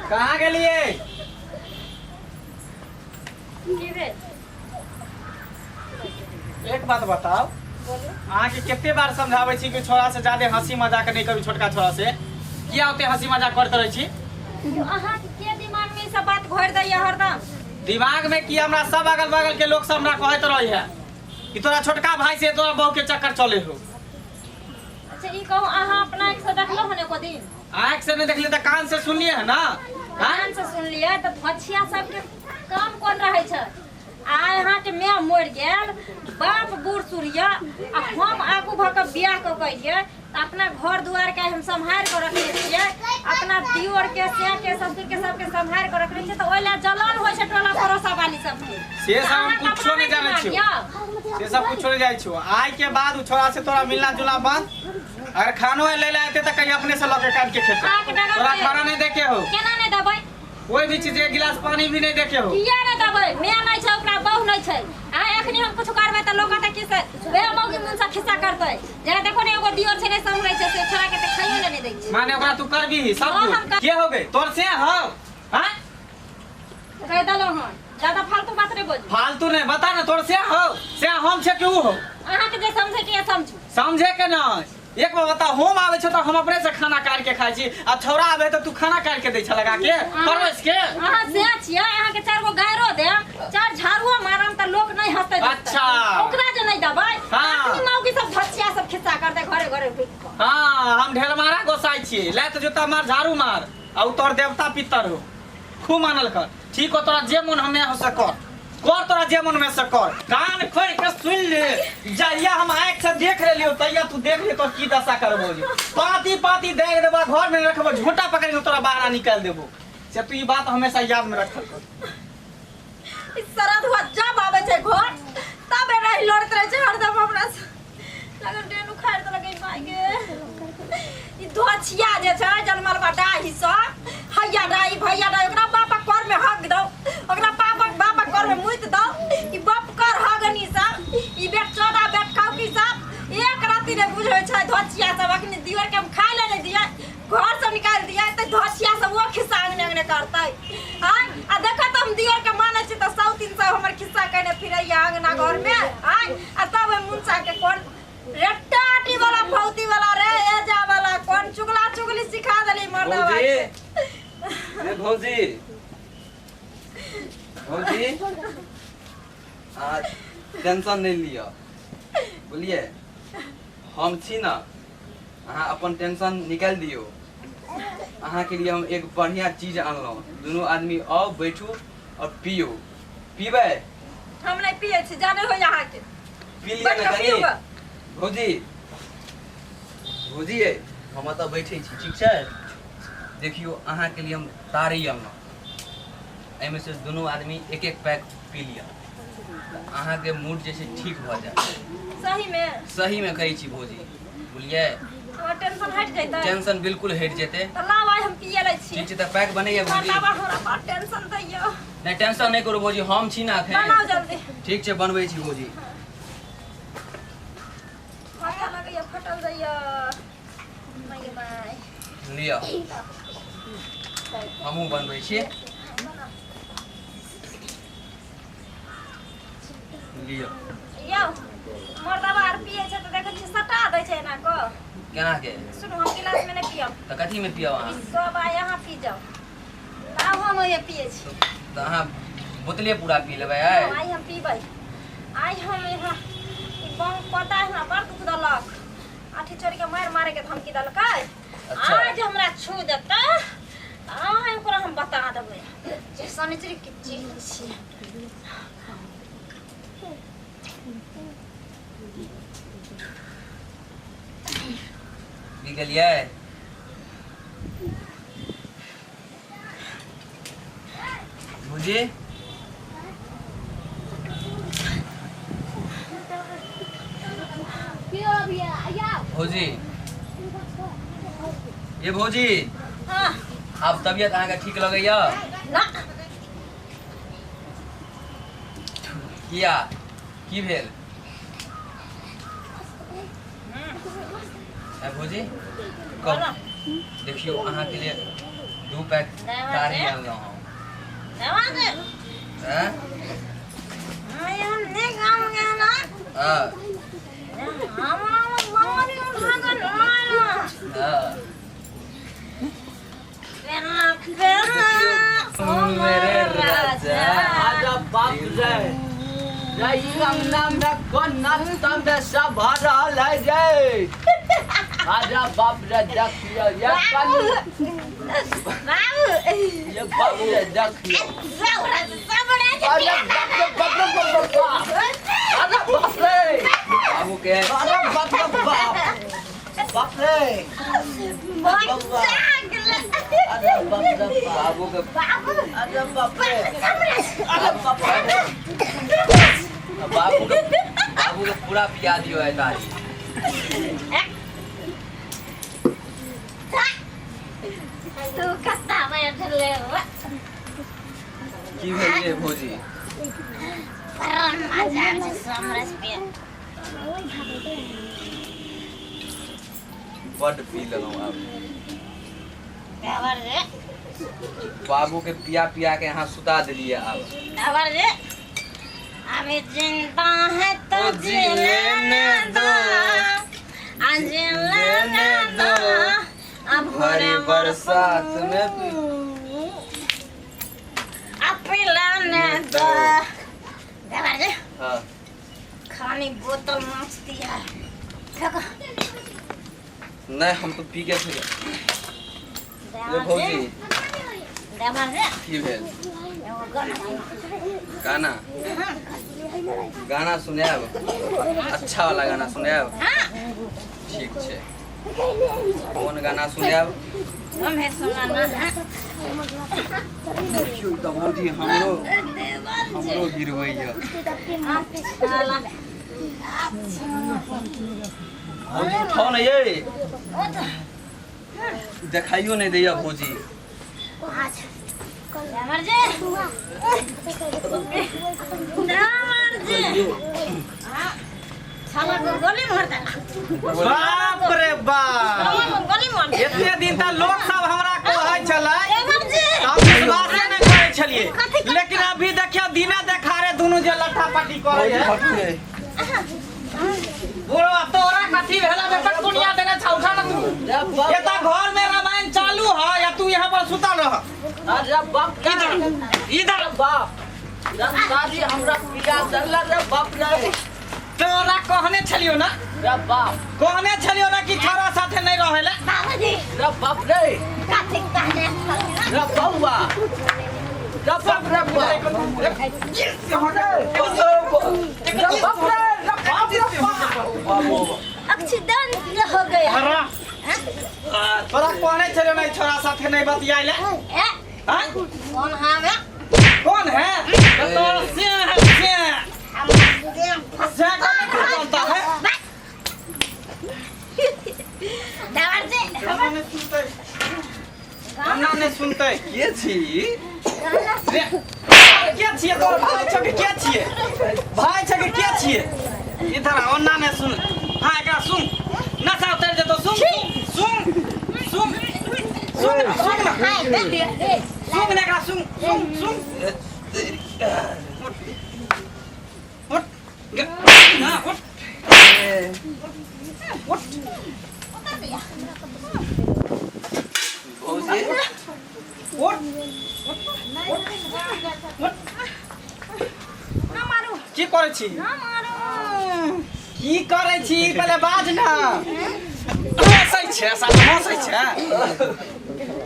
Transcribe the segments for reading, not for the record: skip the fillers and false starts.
कहाँ गेलिए? की भेल? एक बात बताओ। बोलू। अहाँके कते बार समझाबै छी कि छोरा से ज्यादा हंसी मजाक नहीं करू, छोटका छोरा से किया ओते हंसी मजाक करते रहै छी? अहाँके के दिमाग में ई सब बात घोरि दैया हरदम? दिमाग में की, हमरा सब अगल बगल के लोग सब हमरा कहैत रहे है कि तोरा छोटका भाई से तोरा बहू के चक्कर चले हो। अच्छा ई कहू, अहाँ अपना आँखि से देखलहुँ हन एको दिन? आँख से नहीं देखली तऽ कान से सुनलिए है ना? हाँ? कान से सुनलियै तऽ धोछिया सबके काम कोन रहै छै? आइ अहाँके माय मरि गेल, बाप बूढ़ सूढ़ यऽ, आ हम आगू भऽ कऽ बियाह कऽ के अयलियै तऽ अपना घर दुआरके हम सम्हारि कऽ रखने छियै, अपना दियोरके, सैके, ससुरके सबके सम्हारि कऽ रखने छियै, तऽ ओहि लए जलन होइ छै टोला पड़ोसा वाली सबके। से सब हम अहाँके कुछो अपना नहि जानै दिमाग छियौ। यऽ? से सब कुछो नहीं जाइ छियौ। आइ के बाद उ छोरा से तोरा मिलना जुलना बंद। अगर खानो ले ले आते तऽ कहीं अपने से लऽ के काट के खेते। अहाँके डगर तोरा पे- खाना नहीं देखे हो। केना नहि देबै? कोई भी चीज, एक गिलास पानी भी नहीं देखे हो। किया नहि देबै? माय नहि छै ओकरा, बहू नहि छै। आ एखनी हम कुछ करबै तऽ लोक कहतै कि से वे मौगी मुन से खिस्सा करतै। जेना देखो ने, एगो दियोर छै नहि सम्हरै छै, से छोड़ा के तऽ खाइयो ले नहि दै छै। माने ओकरा तू करबी सब हाँ, कुछ? हम के हो गई तोर से हो? हाँ? कहि देलहुँ हन, ज्यादा फालतू बात नहि बोलू। फालतू नहीं, बता ना, तोर से हो से हम छे कि ऊ हो? अहाँके जे समझे के समझू। समझे के ना। एक बार बता, हम आवे छो तो हम अपने से खाना काट के खाई छी, आ छौरा आवे तो तू खाना काट के दै छ लगा के परोस के। अहाँ से छियै, अहाँके चारि गो गायरो देम, चार झाड़ुओ मारम तऽ लोक नहि हंसतै देखतै। अच्छा। ओकरा जे नहि देबै। हाँ। अखनी मौगी सब धचिया सब खिस्सा करतै घरे घरे घुसि कऽ। हाँ, हम ढेर मारा गोसाई छी, ले तो जूता मार, झाड़ू मार, आ उ तोर देवता पितर हो, खूब मानल कर। ठीक हो, तोरा जे मन हमें हो से कर, कर तोरा जे मन में से कर। कान खोल के सुन ले, जहिया हम आँख से देख लेलियो तहिया तू देख ले तो की दशा करबो जे। पाती पाती देख देबो, घर में रखबो, झोटा पकड़ के तोरा बाहर निकाल देबो। से तू ई बात हमेशा याद में रखल कर। ई सरद हुआ जब आबै छै घर तब एना ही लड़ैत रहै छै हरदम हमरा से। लागल डेन उखाड़ि देलक ई माय गे। ई धोछिया जे छै जनमल बा डाही सब, हैया डाही भैया डाही, ओकरा बापक कर में हक दौ, ओकरा बापक बापक कर में मुइत दौ। ई बाप कर हगनी सब, ई बेट चौदा बेट खाउ की सब एक राति नहि बुझै छै धोछिया सब। अखनी दियोर के हम खाय ले नहि दियै, घर से निकालि दियै तऽ धोछिया सब ओ खिस्सा अंगने अंगने करतै। आँय, आ देखऽ तऽ हम दियोर के मानै छी तऽ 100 300 हमर खिस्सा कहने फिरैया अंगना घर में। आँय, आ तब ओहि मुनसा के कोन रेट्टा वाला फौती वाला रे ए जा वाला कोन चुगला चुगली सिखा देली मर्दवा भौजी के। ए भौजी, भौजी, आ टेंशन नहीं लिअ, बुझलियै? हम छी ना, अहाँ अपन टेंशन निकालि दियौ। अहाँके लिए हम एक बढ़िया चीज अनलहुँ। दुनू आदमी आउ, बैठू और पियौ। पीबै? हम नहि पियै छी, जाने होय अहाँके। पी लिअ बैठ ने कऽ कनि। पीउ गऽ। भौजी, भौजी, ये हम एतऽ बैठै छी, ठीक छै? देखियौ, अहाँके लिए हम तारी अनलहुँ। एहिमे से दुनू आदमी एक एक पैक पी लिअ तऽ अहाँके मूड जे छै ठीक भऽ जायत। सही में? सहीमे कहै छी भौजी, बुझलियै? हमर टेंशन हटि जैतै? टेंशन बिल्कुल हटि जेतै। तऽ लाउ, आइ हम पिए लै छी। ठीक छै, तऽ पैक बनैया भौजी। मर्दवा हमरा बड़ टेंशन दैया। नहि, टेंशन नहि करू भौजी, हम छी ने एखन। बनाउ जल्दी। ठीक छै, बनबै छी भौजी। माथा लगैया फटल जाइया, माय गे माय। लिअ, हमहूँ बनबै छी। लिअ। यौ मर्दवा आर पिए छै तऽ देखै छियै सटा दै छै एना कऽ। केना के? सुनू, हम गिलास में नहि पियब। तऽ कथीमे पियब ई अहाँ? सब आइ अहाँ पी जाउ, आब हम ओहिमे पिए छी। तऽ अहाँ बोतले पूरा पी लेबै आइ? आइ हम पीबै। आइ हम यहाँ ई बम पता है, हमरा बड़ दुख देलक, आठी चोरी के मारि मारे के धमकी देलकै। अच्छा। आज हमरा छू देतै, आइ ओकरा हम बता देबै जे शनिचरी के चीज छियै। पी गेलियै भौजी? भौजी, ये भौजी। हाँ। आब तबियत अहाँके ठीक लगैया? ना। किया, की भेल? ए भौजी, कहू। देखियौ, अहाँके लिए दू पैक तारी आनलहुँ हम। हैं? हाँ, हाँ। मेरे राजा। आजा बाप रे रे, ई अंगना में कोन नाश्ता में सब भरल है रे? आजा बाप रे, देखियो ये कन ये बाप रे, देखियो। अरे बाप रे, बाप रे, बाप रे, बाप। अरे बाप रे। बाबू के अरे बाप रे, बाप बाप रे। अरे बाप रे बाप। बाबू के अरे बाप रे, अरे बाप रे। बाबू के बाबू के पूरा पिया दियो है तारी। तू कत्ता बैठले? की भेल रे भौजी? बड़ा मजा आबै छै सोमरस पिए। बड्ड पी लेलहुँ आब। देवर जे। बाबू के पिया पिया के अहाँ सुता देलियै आब। देवर जे, अभी जिंदा है तो ओ जी लेने दो, आ जी लेने दो। अब भरी बरसात में अब पिलाने दो। देवर जी, हाँ। खाली बोतल नाचती है, फेंको। नहीं, हम तो पी के थे ये। देवर भौजी। जी, देवर जी। की भेल? एगो गाना सुना। गाना? गाना सुनायब? अच्छा वाला गाना सुनायब? हाँ। ठीक छै, कोन गाना सुनायब? तुम्हें सुनाना है। देखियौ तऽ भौजी, हमरो देवर जी। हमरो गिरबैया। साला। भौजी, उठाउ ने ये। देखाइयो नहि दैया भौजी। देवर जी, देवर जी, हाँ, साला को गोली मार देला। बाप रे बाप! साला को गोली मार देला। एते दिन तक लोक सब हमरा कहै छलै देवर जी। हम विश्वासे नहि करै छलियै, लेकिन अभी देखियौ दिने देखारे दुनू जे लट्ठा पट्टी करै भौजी है। हटू रे। बुढ़वा, तोरा कथी भेला बे? दुनिया देने छा, उठा ना तू। रे बाप। एता घर में रामायण चालू है या तू यहाँ पर सुतल रह। अरे बाप रे। इधर इधर। अरे बाप रे, दादी हमरा पिया देला रे बाप रे। तोरा कहने छलियो ना? रे बाप। कहने छलियो ना कि छोरा साथे नहीं रहेला? बाबूजी। रे बाप रे। कथी कहने छलियै? रे बौआ, रे बाप रे बाप, रे बाप रे, रे बाप रे बाप। बाबू। एक्सीडेंट हो गया। तोरा तोरा कहने छलियो ना छोरा साथे नहीं बतियाइले? ए। हाँ? कौन है? कौन है तो तोरा से है से हम से का नहीं चलता है। देवर जी। हमरा नहीं सुनते, हमरा नहीं सुनते। के छी? रे, के छियै तोर? भाई छौ कि के छियै? भाई छौ कि के छियै? इधर आ, ओन्ना नहि सुन। हाँ, एकरा सुन, नशा उतरि जेतौ। सुन सुन सुन सुन सुन ना। सुन ना एकरा, सुन सुन सुन। उठ उठ ना, उठ उठ। भौजी। उठ। ना मारू। की करै छी? ना मारू। की करै छी, पहिले बाज ना। हँसै छै साला, हँसै छै।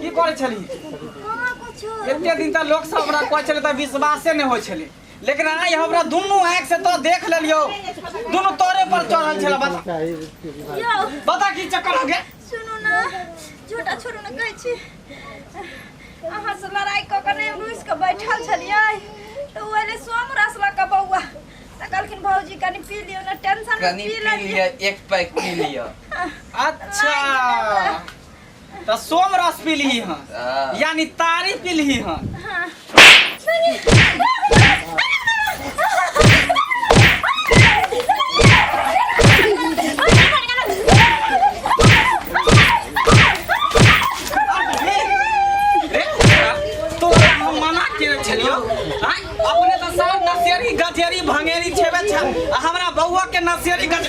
की करै छली? कहाँ कुछो। एते दिन तक लोक सब हमरा कहै छलै तऽ विश्वासे नहि होइ छलै, लेकिन आइ हमरा दुनू आँखि से तो देख लेलियौ, दुनू तोरे पर चढ़ल छलै। बता। यौ। बता, की चक्कर हो गेल? सुनू ना, झूठा छोड़ू ना। कहै छी, अहाँ से लड़ाई कऽ कऽ नहि रुसि कऽ बैठल छलियै तऽ ओ एलै सोम रस लऽ कऽ बौआ, तऽ कहलखिन भौजी कनि पी लियौ ने, टेंशन मे कनि पी पी लेलियै। लिअ, एक पैक पी लिअ। अच्छा, तऽ सोम रस पीलही हँ? हाँ। यानी तारी पीलही हँ? हाँ। रे गेल छलियो आँय? अपने तऽ सार नसेरी गजेरी भंगेरी छेबे छै आ हमरा बौआ के नसेरी गज